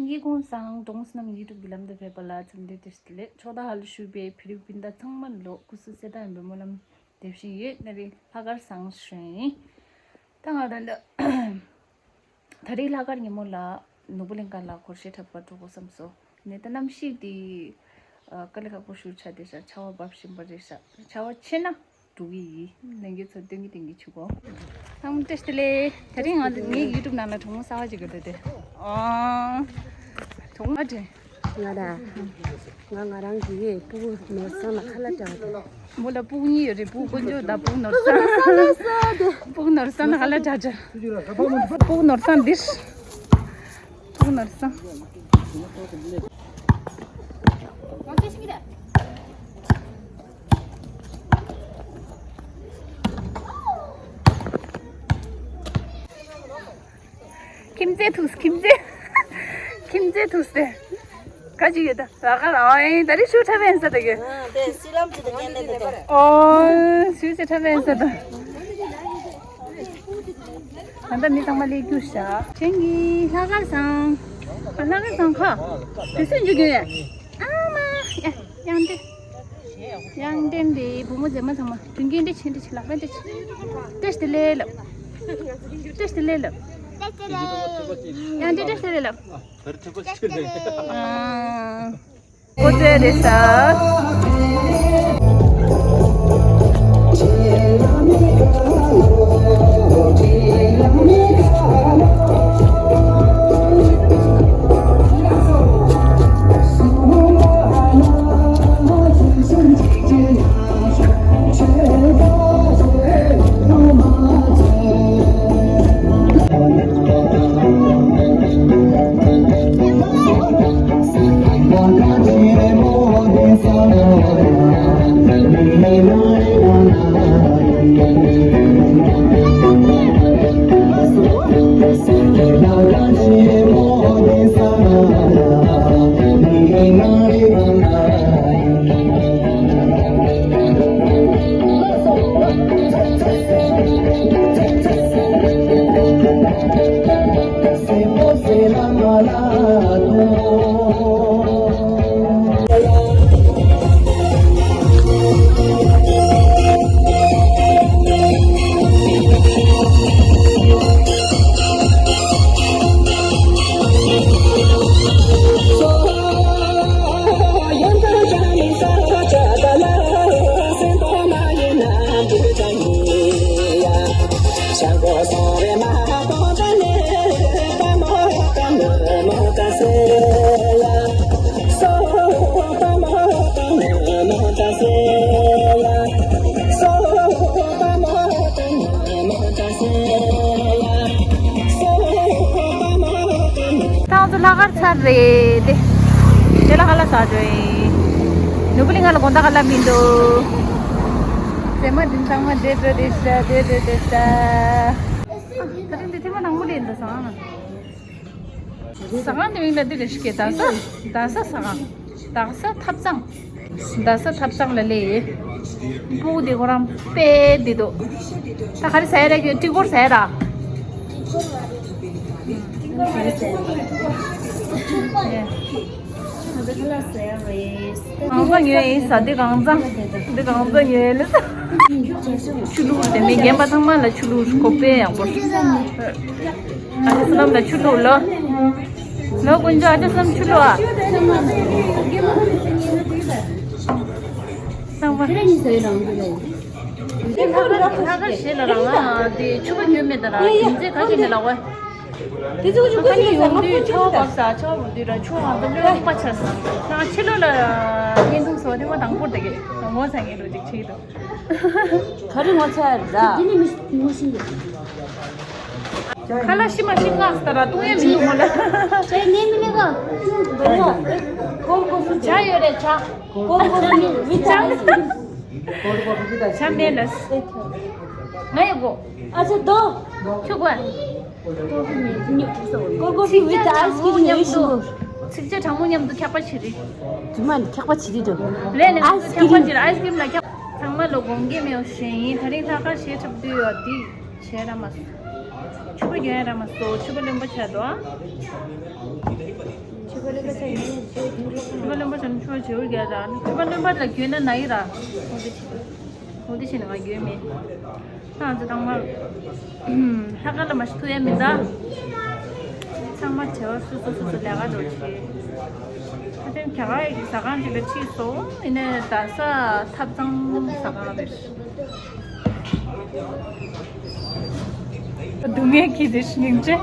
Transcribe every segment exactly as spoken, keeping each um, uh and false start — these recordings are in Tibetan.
ཡིག་གུང་སང་གྲོང་སྣམ་ཡིག་གྲུབ་ཀྱི་ལམ་དུ་ཕེབས་པ་ལ་འཚམས་འདྲི་བཀྲ་ཤིས་བདེ་ལེགས། ཕྱོགས་མཐའ་ཧ་ལུ་བཞུགས་པའི་བོད་རིགས་སྤུན་ཟླ་ཚང་མ་ལོ་སྐུ་གཟུགས་གསལ་ཐང་ཡིན་པའི་སྨོན་ལམ་འདེབས་བཞིན་ཡོད། ན་རེ་ལྷག་དཀར་བཟང་ཞུ་ཡིན། ད་ང་རང་ད་ད་རེས་ལྷག་དཀར་ཉིན་མོ་ལ་ནོར་བུ་གླིང་ཁ་ལ་སྒོར་གཞས་འཁྲབ་པར་འགྲོ་དགོས་བསམ་སོང་། ནས་ད་གནམ་གཤིས་དེ་དཀའ་ལས་ཁག་པོ་ཞིག་ཆགས་བསྡད་ཤག་ཆར་པ་འབབ་བཞིན་པ་རེད་ཤག་ཆར་པ་ཆེ་ན་འགྲོ་གི་ཡིན། ལྷན་རྒྱས་ཚོ་སྟོན་གྱི་སྟོན་གྱི་བྱེད་དགོས། ཚང་མ་བཀྲ་ཤིས་བདེ་ལེགས། ད་རིང་ང་ངའི་ཡུ་ཊུབ་ནང་ལ་གྲོགས་མོ་གསར་པ་ཅིག་གི་འགྲོ་དེ། ཨང་། གྲོགས་མོ་དྲན། ང་ར། ང་ང་རང་གི་སྤུ་གུ་ནོར་བཟང་ལ་ཁ་ལག་སྤྲད་པ་དང་། མོ་ལ་སྤུ་གུ་གཉིས་ཡོད་རེད། སྤུ་གུ་དཀོན་མཆོག་དང་སྤུ་གུ་ནོར་བཟང་། སྤུ་གུ་ནོར་བཟང་ལ་ཁ་ལག་སྤྲད་སྤྲད། སྤུ་གུ་ནོར་བཟང་འདིར། སྤུ་གུ་ནོར་བཟང་། ཁྱིམ་མཚེས་ཐུག་ཁྱིམ་མཚེས། ཁྱིམ་མཚེས་ཐུག་སྟེ། ག་ཅི་ཡོད་ད། ར་ག་ར་ཨེ་ད་རི་ཤུ་ཁྲ་བན་ས་ད་གི། ཨ་དེ་སི་ལམ་ཅི་ད་ཉན་ནས་ད། ཨོ་ཤུ་ཅི་ཁྲ་བན་ས་ད། ད་ད་མི་ཚང་མ་ལས་རྒྱུ་ཤ། ཁྲེང་གི་ལྷག་དཀར་བཟང་། ཨ་ལྷག་དཀར་བཟང་ཁ། དུས་ཚོད་འཇུ་རྒྱུ་ཡ། ཨ་མ་ཡ་ཡང་དེ། ཡང་ལྡན་པའི་བུ་མོ་མཛེས་མ་ཚང་མ་དྲིན་ཆེན་འདི་ཆེན་འདི་ཆེ་ལག་པ་འདི་ཆེ། བཀྲ་ཤིས་བདེ་ལེགས་ལབ། བཀྲ་ཤིས་བདེ་ལེགས་ལབ། ཡང་ལྡན་བཀྲ་ཤིས་བདེ་ལེགས་ལབ། བཀྲ་ཤིས་བདེ་ལེགས། ཨ། ཁོ་ཚོའི་རེད་ས། ཏང་ཚོ་ལྷག་དཀར་ཚར་རེད་དེ། དེ་ལ་ཧ་ལ་ས་འགྲོ་ཡིན། ནུ་བུ་ལི་ང་ལ་དགོང་དག་ཧ་ལ་མི་འདུག་ཟེ་མ་དྲིན་ཚང་མ་བདེ་འགྲོ་བདེ་ཤ་བདེ་བདེ་བདེ་ཤ། ཨ་ད་རིང་འདི་ཐེངས་མ་དང་པོ་རེད་འདུག་སང་། ཟ་ཁང་དེ་མིང་ལ་འདི་རེ་ཞིག་གི་རྡ་ས་རྡ་ས་ཟ་ཁང་། རྡ་ས་ཐབ་ཚང་། རྡ་ས་ཐབ་ཚང་ལ་ལས་ཡོད། སྤུ་གུ་དེ་ཁོ་རང་དཔེ་འདི་འདུག་ད་ག་རེ་ཟ་ཡ་རེད་ཀྱི་ཏི་གོར་ཟ་ཡ་ར། གང་ཟག་ཉོས་ཡིན་ཟ་དེ་གང་ཚང་། འདི་གང་ཚང་ཉོས་ཡིན་ལ། ཆུ་ལུག་དེ་མི་རྒན་པ་ཚང་མ་ལ་ཆུ་ལུག་ཁོག་པའི་ཡག་པོ། ཨ་ཅེ་བསོད་ནམས་ལ་ཆུ་ལུག་ལོ། ལོ་དཀོན་མཆོག་ཨ་ཅེ་བསོད་ནམས་ཆུ་ལུག་ཨ། ཚང་མ། དེ་ལྷག་དཀར་ལྷག་དཀར་ཞེས་ལ་རང་ཨ་དེ་ཆུ་བ་ཉོས་མེད་ད་ར་དེ་ཚེ་ཁ་ཅིག་ནས་ལག་པ། དེ་ཚོ་ཆུ་ཁ་ཅིག་ཡོང་དུས་ཆུ་བ་བབས་ས་ཆུ་བ་བབས་དུས་ར་ཆུ་བ་ང་ཚོ་ལོས་པ་ཆགས་སོང་། ཕྱི་ལོགས་ལ་བརྙན་ཐུང་བཟོ་དེ་མ་དང་པོར་དེ་གས་ངོ་ཚ་ངེས་རུ་ཅིག་བྱེད་དོ། ག་རེ་ངོ་ཚ་ཡ་རེད་ད། ཁ་ལག་ཤི་མ་ཤི་ངག་ས་ར་ཏུང་ཡ་མི་ཡོང་མོ་ལ། ཅེ་ནེ་མི་ནེ་ག་ཅུང་བ་ཡ། ཀོལ་ཀོ་ཕི་ཇ་ཡོད་རེད་ཇ། ཀོལ་ཀོ་ཕི་ཝི་ཐི་ཨའི་སི་ཀྲིམ། ཇ་མེད་ལ། ང་ཡོད་གོ། ཨ་ཅེ་དོ། ཁྱོད་གོ། ཀོལ་ཀོ་ཕི་ཝི་ཐི་ཨའི་སི་ཀྲིམ་ཡོད་ཤི་གོ། ཚིག་ཇ་གྲང་མོ་མཉམ་དུ་འཁྱག་པ་བྱེད་རེད། དུ་མ་འཁྱག་པ་བྱེད་རེད་དོ། ལས་ནས་ཨའི་སི་འཁྱག་པ་ཀྲིམ། བྱེད་རེད་ཨའི་སི་ཀྲིམ་ལ་འཁྱག་ཚང་མ་ལོ་དགོངས་འགལ་མེད་པ་ཞུ་ཡིན། ད་རིང་ལྷག་དཀར་གཞས་འཁྲབ་དུས་ཡོད་དེ་བྱས་ར་མ་སོང་། ཕྱུ་པ་རྒྱག་ཡ་རག་མ་སོང་། ཕྱུ་པ་རློན་པ་ཆགས་འདུག་ཨ། ཕྱུ་པ་རློན་པ་ཆགས་ཡིན། ཕྱུ་པ་རློན་པ་ཆགས་ཡིན། ཕྱུ་པ་རློན་པ་ལ་རྒྱུས་ན་ན་ཡི་ར། འོ་དེ་བྱས། འོ་དེ་བྱས་ནས་ང་རྒྱུས་མེད། ད་ང་ཚོ་ཚང་མ་ལྷག་དཀར་ལ་མ་ཤི་ཐུག་ཡ་མིན་ད། ཚང་མ་བྱ་བ་སོ་སོ་སོ་སོ་ལས་ཀ་འགྲོ་བྱེད། ད་ཐེངས་རྒྱ་གར་ཡི་ཟ་ཁང་ཅིག་ལ་ཕྱིན་སོང་། ཡིན་ནའི་རྡ་ས་ཐབ་ཚང་ཟ་ཁང་རེད། སྡུག་བསྔལ་གྱི་དེ་སྙིང་རྗེ།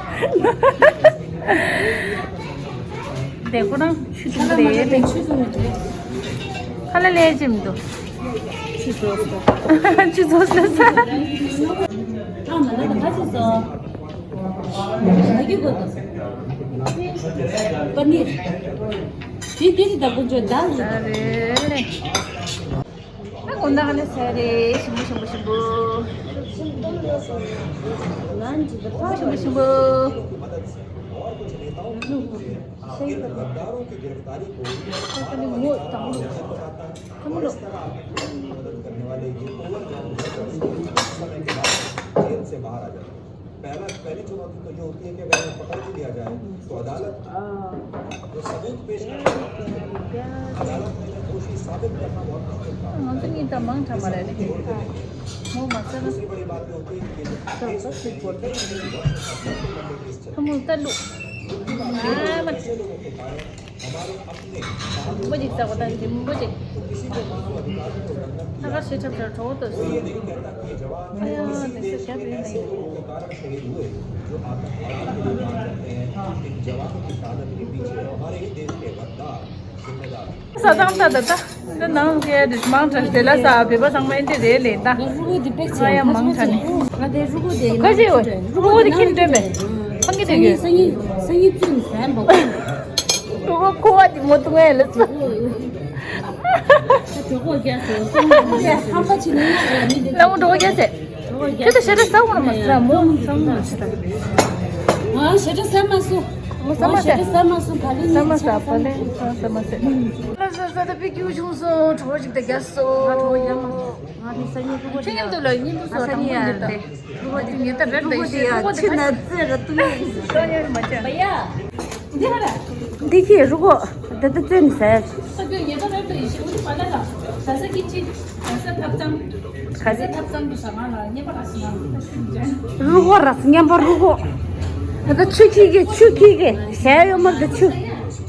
དེ་ཁོ་རང་ཆུ་འཐུང་གི་རེད། ཆུ་འཐུང་གི་རེད། ཁ་ལག་ལས་བྱེད་མི་འདུག་ཆུ་བཟོ་ས། ཆུ་བཟོ་ས། ཨ་མ་ལ་ཁ་ཆུ་བཟོ། ང་གི་གོ་ད། པ་ནིར། དེ་དེ་རི་ད་ཀུན་ཅོ་ད་རི། ད་རེད། ད་དགོང་དག་ནས་ཟ་རེད། ཞིམ་པོ་ཞིམ་པོ་ཞིམ་པོ། ཞིམ་པོ་ཞིམ་པོ་ཞིམ་པོ། ད་ནི་མོ་དང་ལོ། ཁ་མོ་ལོ། ང་ཚོ་གཉིས་ད་མང་དྲགས་མ་རེད་ནི། མོ་མ་ཟ་ན། ཁ་མོ་ལྟ་ལུགས། ཨ་མ། རིང་པོ་ཅིག་ཟ་བ་དང་རིང་པོ་ཅིག་ཐ་ཀར་ཞེ་ཁྲབ་ཁྲབ་གྲོགས་ཏོ། ཨ་ཡ་དེ་ཚོ་རྒྱབ་རེད་ནི། ས་དང་ད་ད་ད། འདི་ནང་གི་རིགས་མང་དྲགས་དེ་ལ་ས་བོད་པ་ཚང་མ་འདི་རེད་ལས་ད། ང་རུ་གུ་འདི་པེག་ང་ཡང་མང་དྲགས་ནི། ང་དེ་རུ་གུ་དེ་ཁ་ཅིག་འོ་རུ་གུ་དེ་ཁྱིམ་སྟོན་པས། ཁང་གི་དེ་གི། སང་ཉིན་སང་ཉིན་བཙུན་ཟན་པ། རུ་གུ་ཁུ་བ་དེ་མོ་ཏུ་ངའི་ལ་ཚ། གྲོད་ཁོག་རྒྱགས་སོ། ཧམ་པ་ཆེ་ནི་ཡ་ར་མི་འདི། ལ་མོ་གྲོད་ཁོག་རྒྱགས་སེ། ཁྱོད་ད་ཞེ་དྲག་ཟ་འོང་མ་ཟ་མོ་ཚང་མ་ཞེ་དྲག་ཨ་ཞེ་དྲག་ཟ་མ་སོང་། མོ་ཟ་མ་ཟ། ཞེ་དྲག་ཟ་མ་སོང་། ག་ལེ་ཟ་མ་ཟ་ག་ལེ་ཟ་མ་ཟ། ལ་ཟ་ཟ་ད་པི་ཀྱུ་བྱུང་སོང་། གྲོད་ཁོག་ཅིག་ད་རྒྱགས་སོ། ང་ཁྱེད་མཉམ་དུ་ལ་མཉམ་དུ་ང་ས་ཉིན་ཡར་ཏེ། རུ་བ་དེ་ངེད་ད་རེད་ད་ཡིན་ཤི། རུ་བ་དེ་ཆུ་ན་རྩེ་ར་ཏུ་ངེད་ཤི་ཡོད་མ་ཅན། འདི་ཁྱེད་རུ་གོ་ད་ལྟ་བཙོན་ཟེར། ས་ཁྱོད་ངེད་ད་རེད་ད་ཡིན་ཤི། འུ་ཚོ་པ་ད་ད་ས་ཀི་ཅི་ད་ས་ཐབ་ཚང་། ད་ས་ཐབ་ཚང་དུ་ས་མ་ལ་ཉེ་པ་ར་སི་ན། རུ་གོ་ར་སི་ཉམས་པ་རུ་གོ་ད་ད་ཆུ་ཁྱི་གི་ཆུ་ཁྱི་གི་ཟས་ཡོད་མ་ད་ཆུ།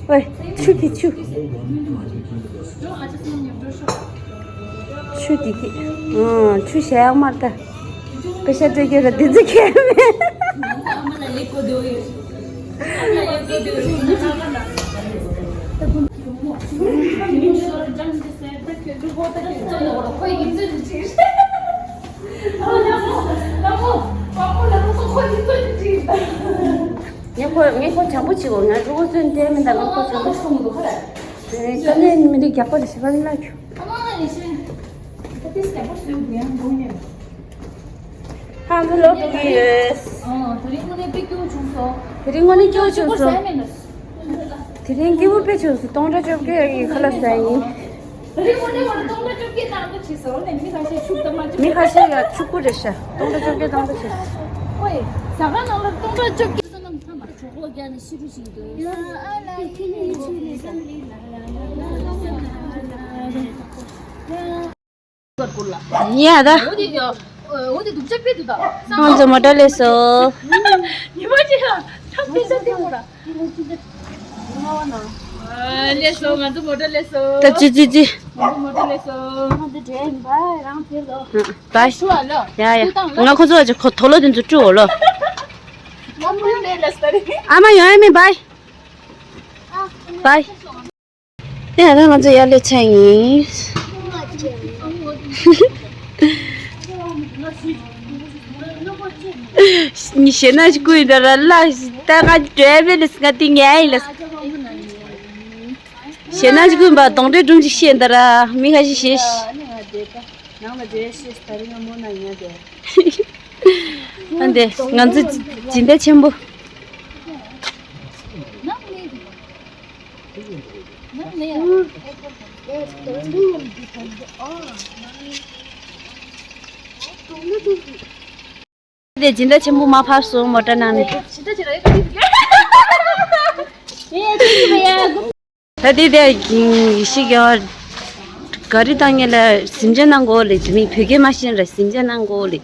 ཨོའི་ཆུ་ཁྱི་ཆུ། ཆུ་དེ་གི། ཨང་ཆུ་བཞག་མ་ལྟ། པེ་ཤ་སྤྲོད་རྒྱུ་ར་དེ་ཚོ་ཁྱེར་མེད། ངས་ཁོ་ངས་ཁོ་བྱམས་པོ་བྱེད་དགོས། ང་རུ་གོ་བཙོན་དེ་མིན་ད་ང་ཁོ་བྱམས་པོ་བྱེད་དགོས། དཀའ་ལས་མི་འདི་རྒྱག་པ་རེད་ཤི་པ་ལ་ཁྱོད། ཧང་ཚ་ལོ་ཐུག་གི་ཡོད། དེ་རིང་དངོས་གནས་དཔེ་སྐྱིད་པོ་བྱུང་སོང་། དེ་རིང་དངོས་གནས་སྐྱིད་པོ་བྱུང་སོང་། དེ་རིང་སྐྱིད་པོ་དཔེ་བྱུང་སོང་། སྟོང་ཕྲག་བཅོ་བརྒྱད་ཀྱི་ཁ་ལག་ཟ་ཡིན། དེ་རིང་དངོས་གནས་ང་ལ་སྟོང་ཕྲག་བཅོ་བརྒྱད་བཏང་འདྲ་བྱས་སོང་ནས། མི་ཁ་ཤས་ཤུགས་བཏང་མ་བཅུག་མི་ཁ་ཤས་ཡ་ཕྱུག་པོ་རེད་ཤག་སྟོང་ཕྲག་བཅོ་བརྒྱད་བཏང་འདྲ་བྱས། ཨོའི་ཟ་ཁང་ནང་ལ་སྟོང་ཕྲག་བཅོ་བརྒྱད། གྲོད་ཁོག་རྒྱགས་ནས་ཤི་རུ་ཞིག་འདུག་ཡ་ད། ང་ཚོ་མོ་ཊ་སླེབས་སོང་། ཉི་མ་གཅིག་ལ་ཐབ་ཀྱི་ས་སྟེང་པོ་ལ། སླེབས་སོང་། ང་ཚོ་མོ་ཊ་སླེབས་སོང་། ད་ཙི་ཙི་ཙི། ང་ཚོ་མོ་ཊ་སླེབས་སོང་། ང་ཚོ་འདྲེན་བ་རང་ཕེབས་ལོ། བའི། ཡ་ཡ། ང་ཁོ་ཚོ་ཅིག་ཁོ་དོ་ལོ་དེ་ཚོ་བཀྲུ་འོ་ལོ། ཨ་མ་ཡོང་ཡ་མེད། བའི། བའི། ཡ་ད་ང་ཚོ་ཡར་སླེབས་ཚར་ཡིན། ཞེ་ན་ཞིག་ཀུན་ད་ར་ལ་ད་ང་འདྲེ་མེད་ལ་ང་དེ་ཉལ་ཡིན་ལ། ཞེ་ན་ཞིག་ཀུན་པ་གདོང་འདྲེ་སྒྲུང་ཞིག་བཤད་ད་ར་མི་ཁ་ཤས་ཤེས། ཨ་འདི་ང་ཚོ་སྦྱིན་བདག་ཆེན་པོ། དེ་སྦྱིན་བདག་ཆེན་པོ་མ་ཕབ་སོང་མོ་ཊ་ནང་ནས། ད་དེ་དེ་ཡིན་ཤིག་ཡ། ག་རེ་བཏང་ངེས་ལ་སིམ་ཆ་གནང་དགོས་ལེ། དེ་མིན་བོད་སྐད་མ་ཤེས་ལ་སིམ་ཆ་གནང་དགོས་ལེ།